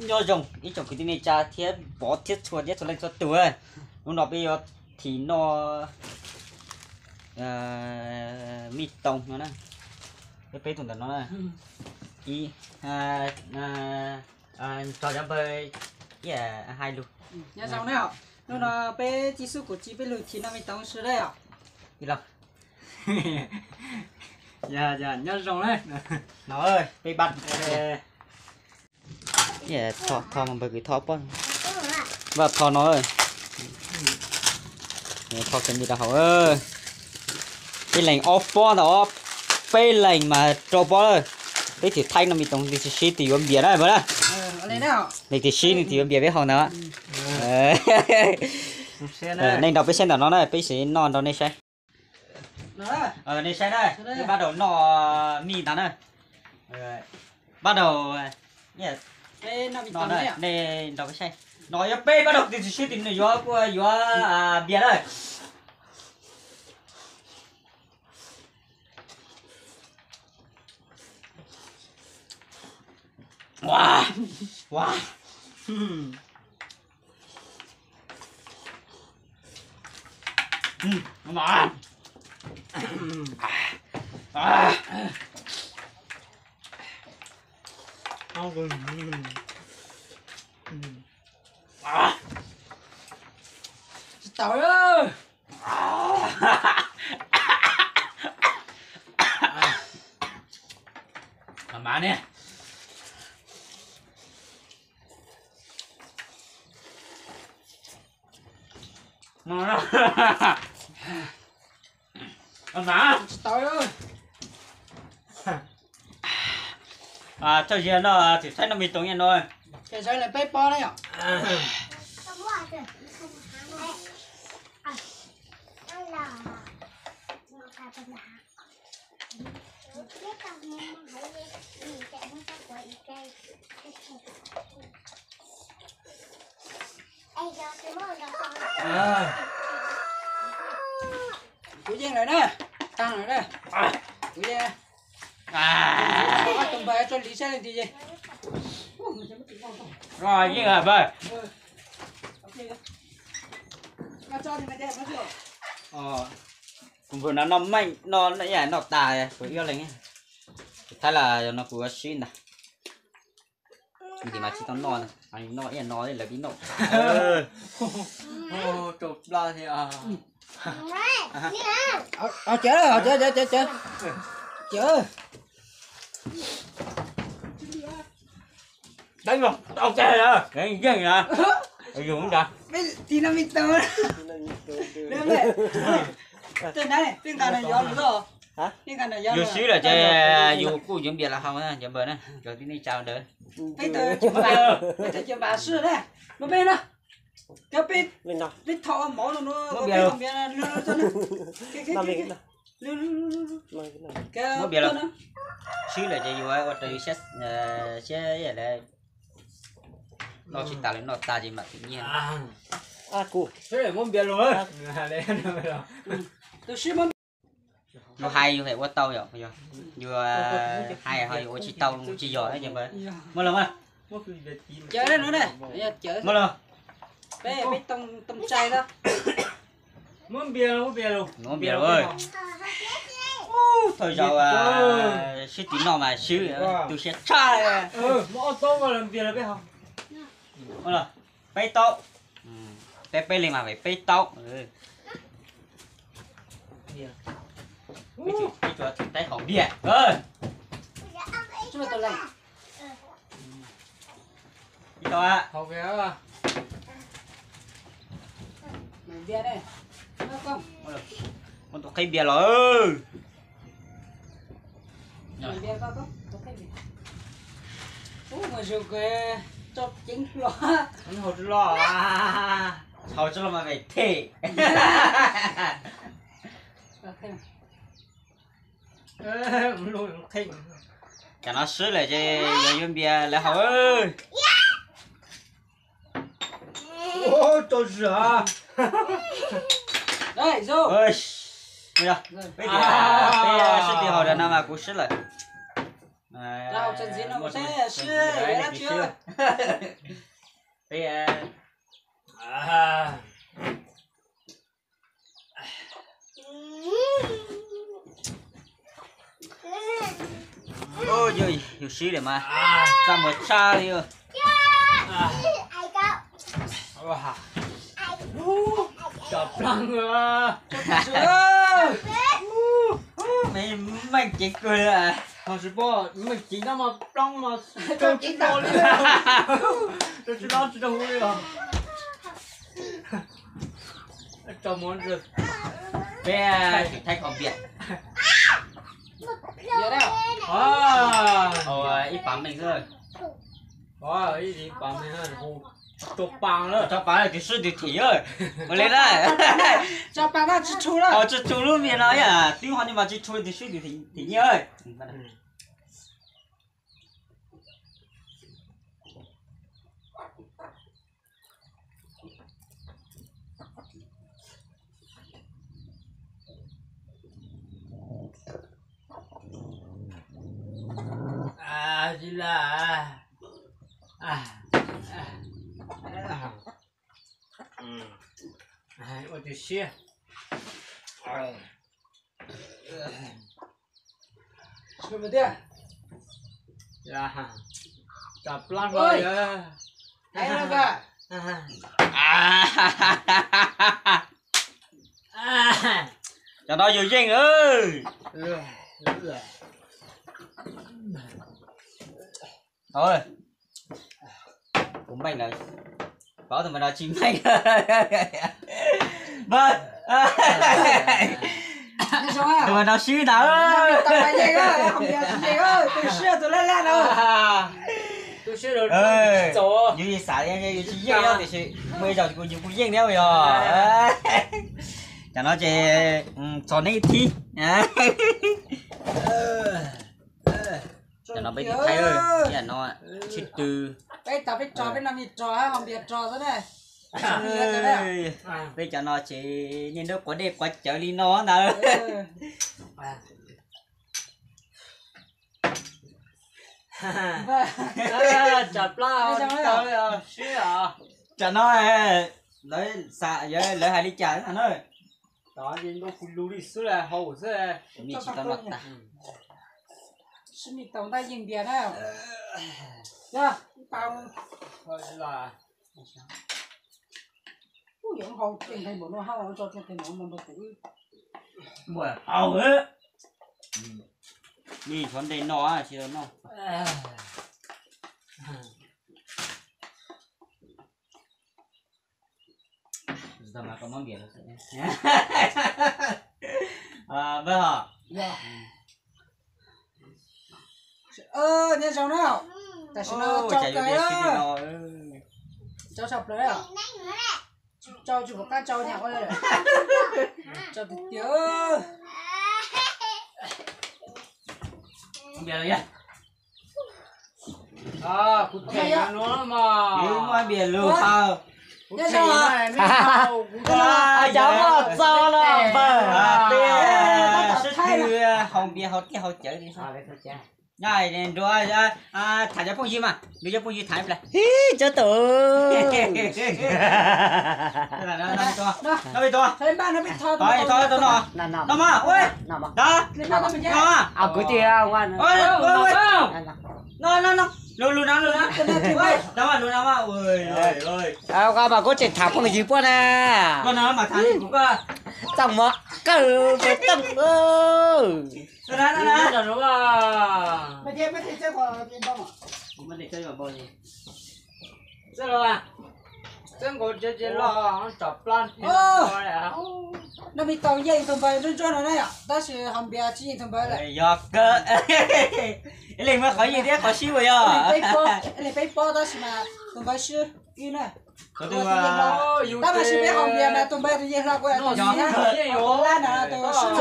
Nyob zoo ib tsoom kwv tij neej tsa thiab pov thiab txhua thiab txhua leej txhua tus. Hnub no peb yuav thim noj mij toog no na. Peb peb tus ntawm no na. Ib, tso cov npawg ib hais lus. Nyob zoo na, hnub no peb tib xub kuv tsis peb lug thim noj mij toog sawv daws os. Ib los. Yog, yog, nyob zoo na. No, peb pab Tho, tho mas npawg kwv tho pob. Vaj tho no. Tho kheev li rau hauv. Peb leeg ob pob ntag, peb leeg mas rau pob lawm. Peb twb thaij no me toog li, sib twb yuav npias na npawg na. Li twb sib nws twb yuav npias peb haus ntag. Nej nrog peb saib ntawm no na, peb sim noj nrog nej saib. Nej saib na, peb pab daus noj mij ntag na. Pab daus, nej nrog peb saib. No yog peb pab daus twb sib twb nws yuav, kuj yuav npias na. Ua, ua. Tsis tau. Mas ne. Tsis tau. Txoj ziag no tsis thaij no me toog nyiaj no. Ces sawv daws peb pob na yom. Kuv yeej lawm na, tag lawm na. Kuv yeej. Tus npawg tso li saib leej twg yeej. Yeej npawg. Kuv npawg no noj meej no, noj tas kuv ib leeg. Kuv thaij los no kuv ua sib ntag. Nim mas tsis tau noj, noj ib no lawv pib noj. Rau plab thiab. Cawv, cawv, cawv, cawv. Yeej na, peb nqa no yov lawm. Yus swb lawm ces yus kuj yuav npias los haus na cov npawg na, cov tib neeg tsa ntawd. Peb tawm, peb tawm cia npam swb na, no peb na. Cov peb, peb tho mov no, peb tho npias no. Muab npias los. Swb lawm ces yuav ua rau yus siab, siab lawm. Noj tsis tas lawm, noj tas ces mam thim nyiaj. Kuv, muab npias los. Yus hais yus hais ua tau yom, yus hais ho yus ua tsis tau tsis yog. Muab los, muab los. Peb, peb too too tsai xwb. Muab npias los, muab npias los. Muab npias los. Thawj zaug sib twv noj mas swb, tu siab tshaj. Peb taub. Peb, peb leeg mas peb taub. Peb tsuas thim taib haus npias. Muab tus qhib npias los. Haus tsis los mas vem them. Cov no swb lawm ces yuav yuav npias lawv haus. Peb tias peb sib twv haus no mas kuv swb lawm. Txog ntxiv no seb sib yuav dab tsi. Peb yus sib lawm mas txaj muag tshaj li. Cov plaub, meej ceev kawg li. Ho tsis paub meej ceev no mas plaub mas rau tsis tau li, rau tsis tau tsis tau hu li os. Peb thaij qhov npias. Ib pab meej xwb. Ib pab meej, rau pab, rau pab twb swb twb thim. Ua li na, tsis tshua lub npias no, twb ho ni mas tsis tshua twb swb twb thim nyiaj. Ua tus siab. Cov plaub hlob. Cov no yus yeej. Kuv meej lawm, paub tus mas no tsis meej. Tus mas no swb ntag. Yus xav yus tsis yeej tiam sis muaj ib zaug kuv yus kuj yeej thiab yog. Cov no ces txog neb thib. Cov no peb thaij no, sib tw. Peb tog peb rog, peb no me rog hab ho npias rog xwb na. Peb cov no ces niaj hnub quav dej quav cawv li no ntag. Cov no lawv, lawv hais li cas na? Tov yeej ntuj kuv lus li xwb, hau xwb. Sib me tau ntaj yeej npias na. Ub, yuav hau ceev nqe npaum no hau tso rau tes no no npawg kuv wb. Npawg hau, nej xyov nte no tsis tau noj. Npawg, nyob zoo na. Tam sim no tsau plaws, tsau tsau plaws, tsau tsis pom qab tsau nyam ua, tsau tiag tiag. Kuv them no mas, kuv them no, cov muaj txau los npawg, peb sib tw haus npias haus tiaj haus cawv li. Nruav, tham cov phooj ywg mas, nrog cov phooj ywg tham ib pliag. Ib, cov tau. Noj mas, kuv tias, lus no, lus no, lus no mas kuv tseem tham phooj ywg puab na. Txaj muag kawg, txaj muag. Noj me tau yeej tus npawg ntsuag ntsuag no na yom, tab sis haus npias tsis yeej tus npawg lawm. Yog kawg, ib leeg muaj qhov yeej thiab qhov sib ua yog. Ib leeg peb pob tab sis mas tus npawg sib ib na. Tab mas sib peb haus npias mas tus npawg tus yeej hlo kuv tus yeej hlo, lab na tus sib.